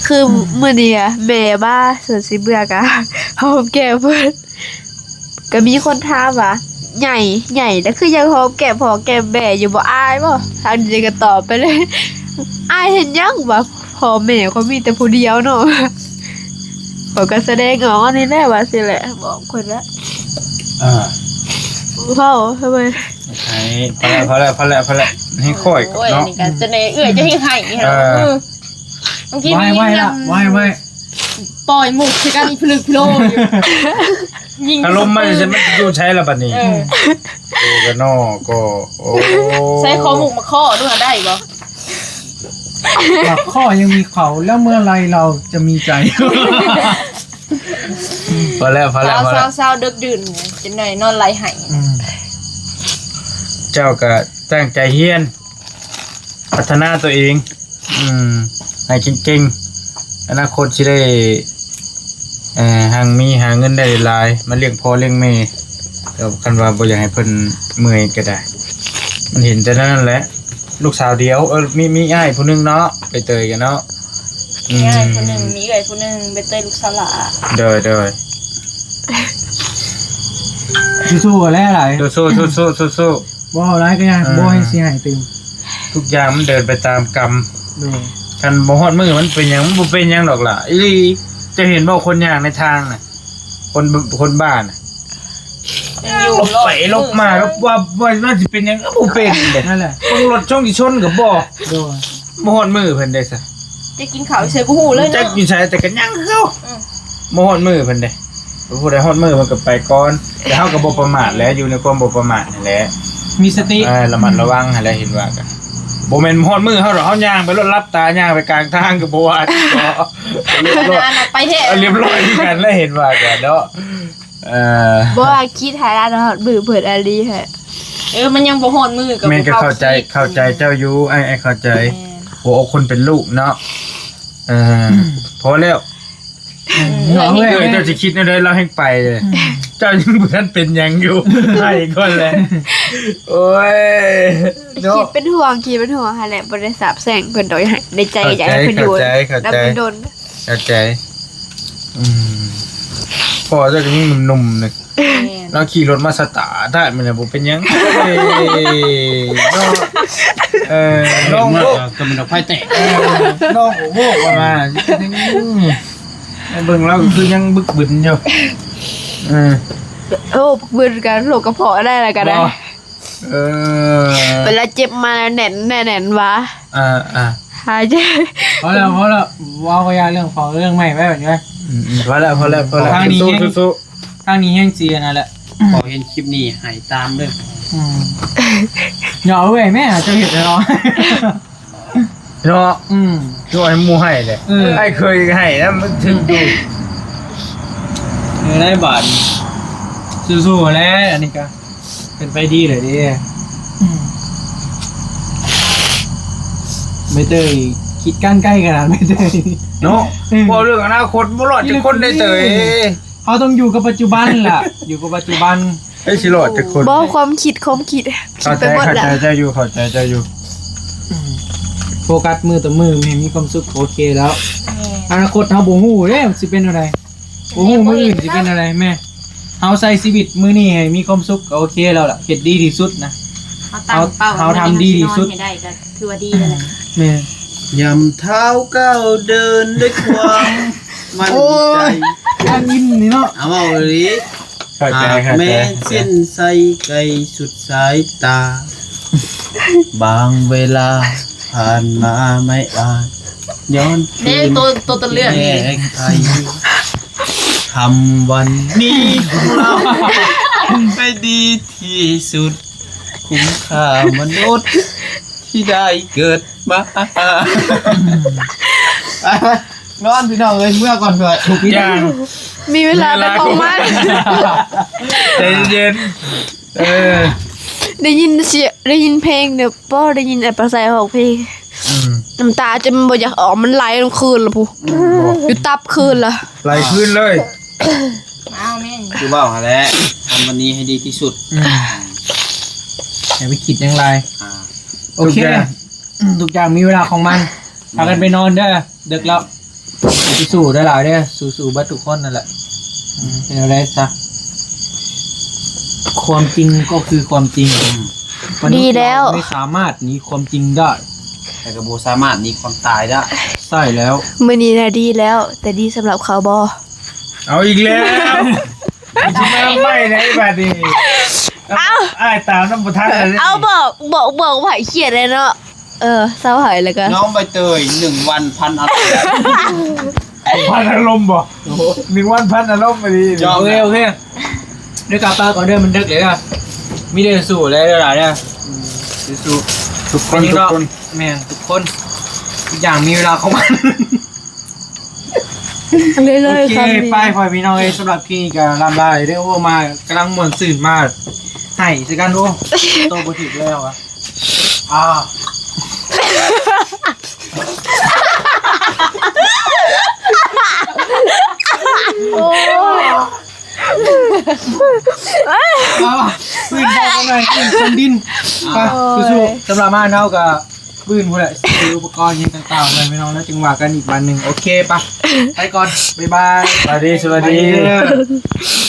ຄື ອືມ ມື້ນີ້ອະ ແມ່ມາ ສ່ວນຊິເມືອກະຫອມແກ້ມເພິ່ນ ກໍມີຄົນຖາມວ່າ ໃຫຍ່ ໃຫຍ່ແລ້ວຄືຍັງຫອມແກ້ມພໍ່ແກ້ມແມ່ຢູ່ ບໍ່ອາຍບໍ່? ທາງນີ້ກໍຕອບໄປເລີຍ ອາຍເຮັດຫຍັງວະ ພໍ່ແມ່ຂ້ອຍມີແຕ່ຜູ້ດຽວເນາະ. ຂ້ອຍກໍສະແດງອອກອັນນີ້ແຫຼະ ວ່າຊີ້ແຫຼະ ບອກເພິ່ນແຫຼະ. ເອີ ເວົ້າທຳໄມ ໃຫ້ ພໍແລ້ວ ພໍແລ້ວ ພໍແລ້ວ ພໍແລ້ວ ໃຫ້ຂ້ອຍ ໂອ້ຍ ເນາະ ອັນນີ້ກໍສະເໜ່ເອື້ອຍຈະໃຫ້ໃຫ້ ເອີ ເອີ ບາງທີ ໄວ້ ໄວ້ລະ ໄວ້ ໄວ້ ປ່ອຍມຸກໃສ່ກັນອີ່ຜະລຶກຜະໂລຢູ່ ຍິງ ອາລົມມັນ ມັນຢູ່ໃສລະບັດນີ້? ເອີ ໂອ້ ກະນໍ ກໍ ໂອ້ ໃຊ້ຄໍມຸກມາເຄາະດູຫາ ໄດ້ບໍ່? ຫາກຂໍ້ยังมีเขา แล้วเมื่อไรเราจะมีใจ? ພໍແລ້ວ ພໍແລ້ວ ພໍແລ້ວ ເຊົາໆ ເດິກດື່ນ ຈັກໜ້ອຍນອນໄຫຼໄຫ້. ອືມ ເຈົ້າກໍຕັ້ງໃຈຮຽນ ພັດທະນາຕົວເອງ ອືມ ໃຫ້ເກັ່ງໆ ອະນາຄົດຊິໄດ້ ເອີ ຮັ່ງມີ ຫາເງິນໄດ້ຫຼາຍ ມາລ້ຽງພໍ່ລ້ຽງແມ່. ແຕ່ຄັນວ່າບໍ່ຢາກໃຫ້ເພິ່ນເມື່ອຍກໍໄດ້ ມັນເຫັນແຕ່ນັ້ນແຫຼະ. ລູກສາວດຽວ ເອີ ມີ ມີອ້າຍຜູ້ໜຶ່ງເນາະ ໃບເຕີຍກັນເນາະ. ອືມ ມີອ້າຍຜູ້ໜຶ່ງ ມີເອື້ອຍຜູ້ໜຶ່ງ ໃບເຕີຍລູກສາວຫຼ້າ. ໂດຍ ໂດຍ ສູ້ໆ ແຫຼະຫຼາຍ ສູ້ໆ ສູ້ໆ ສູ້ໆ ບໍ່ຫຼາຍກໍຢ່າ ເອີ ບໍ່ໃຫ້ເສຍຫາຍຕື່ມ. ທຸກຢ່າງມັນເດີນໄປຕາມກຳ. ໂດຍ ຄັນບໍ່ຮອດມື້ມັນເປັນຫຍັງ? ມັນບໍ່ເປັນຫຍັງດອກຫຼ້າ ອີ່ຫຼີ. ເຈົ້າເຫັນບໍ່ຄົນຍ່າງໃນທາງນະ? ຄົນ ຄົນບ້ານະ ຍັງຢູ່ ຫຼົບໄປຫຼົບມາ ຫຼົບວັບ ວ່າ ວ່າຊິເປັນຫຍັງກໍບໍ່ເປັນເດ້. ນັ້ນແຫຼະ ເບິ່ງລົດຊົງຊິຊົນກໍບໍ່. ໂດຍ ບໍ່ຮອດມື້ເພິ່ນເດ້ຊະ ຈະກິນເຂົ້າຢູ່ໃສບໍ່ຮູ້ເລີຍເນາະ ຈັກຢູ່ໃສ ແຕ່ກໍຍັງຄືເກົ່າ. ອືມ ບໍ່ຮອດມື້ເພິ່ນເດ້ ຜູ້ໃດຮອດມື້ເພິ່ນກໍໄປກ່ອນ. ແຕ່ເຮົາກໍບໍ່ປະໝາດແຫຼະ ຢູ່ໃນຄວາມບໍ່ປະໝາດຫັ້ນແຫຼະ ມີສະຕິ ເອີ ລະມັດລະວັງຫັ້ນແຫຼະ. ເຫັນວ່າກໍບໍ່ແມ່ນຮອດມື້ເຮົາດອກ ເຮົາຍ່າງໄປໂລດ ຫຼັບຕາຍ່າງໄປກາງທາງກໍບໍ່ວ່າ ລຽບຮ້ອຍ ອັນນັ້ນນະ ໄປແທ້ ເອີ ລຽບຮ້ອຍຄືກັນແຫຼະ ເຫັນວ່າກໍເນາະ. ເອີ ບໍ່ວ່າຄິດໃຫ້ລະຮອດມື້ເພິ່ນອີ່ຫຼີຫັ້ນ. ເອີ ມັນຍັງບໍ່ຮອດມື້ກໍ ແມ່ນ ກໍເຂົ້າໃຈ ເຂົ້າໃຈເຈົ້າຢູ່ ອ້າຍ ອ້າຍເຂົ້າໃຈ ແມ່ນ ຫົວອົກຄົນເປັນລູກເນາະ. ເອີ ພໍແລ້ວ ອືມ ເອີຍ ເຈົ້າຊິຄິດແນວໃດ ລາວແຮ່ງໄປເລີຍ. ອືມ ເຈົ້າຍັງບໍ່ທັນເປັນຫຍັງຢູ່ ໄປກ່ອນແຫຼະ. ໂອ້ຍ ເນາະ ຄິດເປັນຫ່ວງ ຄິດເປັນຫ່ວງຫັ້ນແຫຼະ ບໍ່ໄດ້ສາບແຊ່ງເພິ່ນດອກ ໃນໃຈຢາກໃຫ້ເພິ່ນຢູ່ ເຂົ້າໃຈ ເຂົ້າໃຈ ນຳດົນ. ເຂົ້າໃຈ ອືມ ພໍ່ເຈົ້າກໍຍັງໜຸ່ມໆ ນະ ແມ່ນ ລາວຂີ່ລົດມາສະຕາດໄດ້ ມັນນະບໍ່ເປັນຫຍັງ. ເອີ ເນາະ ເອີ ນ້ອງໂອ້ ກໍມັນດອກໄຟແຕກ ເອີ ນ້ອງໂອ້ ວ່າມາ ອືມ ເບິ່ງລາວຄືຍັງບຶກບຶນຢູ່. ເອີ ໂອ້ ບຶກບຶນກັນ ໂລກກະເພາະໄດ້ລະກໍໄດ້. ເອີ ເວລາເຈັບມາແໜ້ນ ແໜ້ນ ແໜ້ນວ່າ ອ່າ ອ່າ ຫາຍໃຈ. ພໍແລ້ວ ພໍແລ້ວ ເວົ້າກໍຢ່າເລື່ອງເຜົາ ເລື່ອງໄໝ້ໄວ້ບັດນີ້. ອືມໆ ພໍແລ້ວ ພໍແລ້ວ ພໍແລ້ວ ທາງນີ້ ສູ້ໆ ທາງນີ້ແຮງຊິອັນນັ້ນແຫຼະ. ຂໍເຫັນຄລິບນີ້ໃຫ້ຕາມເດີ້. ອືມ ຫຍໍ້ເອື້ອຍແມ່ ເຈົ້າເຮັດໃຫ້ເນາະ ເນາະ. ອືມ ໂຍໃຫ້ໝູ່ໃຫ້ເດ້. ເອີ ອ້າຍເຄີຍໃຫ້ນະ ມັນຖືກຢູ່. ເອີ ໄດ້ບາດນີ້ ສູ້ໆ ແຫຼະ ອັນນີ້ກະ ເປັນໄປດີເລີຍເດ້. ອືມ ໃບເຕີຍຄິດການໄກຂະໜາດ ໃບເຕີຍເນາະ. ອືມ ເວົ້າເລື່ອງອະນາຄົດບໍ່ລອດຈັກຄົນໃດເຕີຍ. ເຮົາຕ້ອງຢູ່ກັບປັດຈຸບັນລະ ຢູ່ກັບປັດຈຸບັນ. ເອີ ຊິລອດຈັກຄົນ? ບໍ່ ຄວາມຄິດ ຄວາມຄິດ ຄິດໄປໝົດລະ. ເຂົ້າໃຈ ເຂົ້າໃຈເຈົ້າຢູ່ ເຂົ້າໃຈເຈົ້າຢູ່. ອືມ ໂຟກັສມື້ຕໍ່ມື້ ແມ່ນມີຄວາມສຸກ ໂອເຄແລ້ວ. ແມ່ນ ອະນາຄົດເຮົາບໍ່ຮູ້ເດ້ ມັນຊິເປັນແນວໃດ. ບໍ່ຮູ້ມື້ອື່ນຊິເປັນແນວໃດແມ່. ເຮົາໃຊ້ຊີວິດມື້ນີ້ໃຫ້ມີຄວາມສຸກກໍໂອເຄແລ້ວລະ ເຮັດດີທີ່ສຸດນະ. ເຮົາຕັ້ງເປົ້າ ເຮົາ ເຮົາທຳດີທີ່ສຸດ ໃຫ້ໄດ້ກໍຖືວ່າດີແລ້ວແຫຼະ. ແມ່ນ ยามเท้าก้าวเดินด้วยความมั่นใจ โอ้ย อยากกินนี่เนาะ เอาเว้าอีหลี เข้าใจ หาก เข้าใจ แม้เส้นชัยไกลสุดสายตา บางเวลาผ่านมาไม่อาจย้อนคืน เด้ ตัว ตัว ตัวเลือกนี่ แก้ไข ทำวันนี้ของเราให้ดีที่สุด คุ้มค่ามนุษย์ที่ได้เกิดมา นอนพี่น้องเอ้ย เมือก่อนเถาะ ทุกอย่าง มีเวลาเป็นของมัน ใจเย็น เออ ได้ยินเสียง ได้ยินเพลงเด้อ ป้อ ได้ยินไอ้ปลาไซฮ้องเพลง อืม น้ำตาจนบ่อยากออก มันไหลลงคืนละพุ อืม อยู่ตับคืนละ ไหลคืนเลย เอาแม่ คือเว้าหั่นแหละ ทำวันนี้ให้ดีที่สุด อืม อย่าไปคิดหยังหลาย อ่า โอเค ทุกอย่าง อืม ทุกอย่างมีเวลาของมัน พากันไปนอนเด้อ ดึกแล้ว สู้ๆเด้อหลายเด้อ สู้ๆเบิดทุกคนนั่นแหละ อืม เป็นอะไรซะ ความจริงก็คือความจริง อืม มนุษย์ ดีแล้ว เราไม่สามารถหนีความจริงได้ แต่ก็บ่สามารถหนีความตายได้ ใช่แล้ว มื้อนี้น่ะดีแล้ว แต่ดีสำหรับเขาบ่ เอาอีกแล้ว สิมาใหม่ได้บัดนี้ เอ้า อ้ายตามนำบ่ทันแล้ว เอาบอก บอก บอกว่าให้เครียดเลยเนาะ เออ เซาให้แล้วก็ น้องใบเตย หนึ่งวันพันอารมณ์ พันอารมณ์บ่ โอ้โห หนึ่งวันพันอารมณ์อีหลี ยอม โอเค โอเค เดี๋ยวกลับไปก่อนเด้อ มันดึกแล้วเด้อ มีแต่สู้ๆเด้อหลายเด้อ สู้ๆ ทุกคน ทุกคน แม่น ทุกคน ทุกอย่างมีเวลาของมัน เรื่อยๆ โอเค ครับ ไป พ่อพี่น้องเอ้ย สำหรับคลิปนี้ก็ลำลาเลยเด้อ โอ้ มากำลังม่วนซื่น มาไห้ใส่กัน โอ้ โตบ่ถึกแล้วอะ อ่า โอ้ เอาล่ะ ปืนพอกันหน่อย ปืนคนดิน ไป โอ้ย สู้ๆ สำหรับมาเฮาก็ ปืนพู้นแหละ ซื้ออุปกรณ์หยังต่างๆไว้พี่น้อง แล้วจึงว่ากันอีกวันหนึ่ง โอเคปะ ไปก่อน บ๊ายบาย สวัสดี สวัสดี สวัสดีเด้อ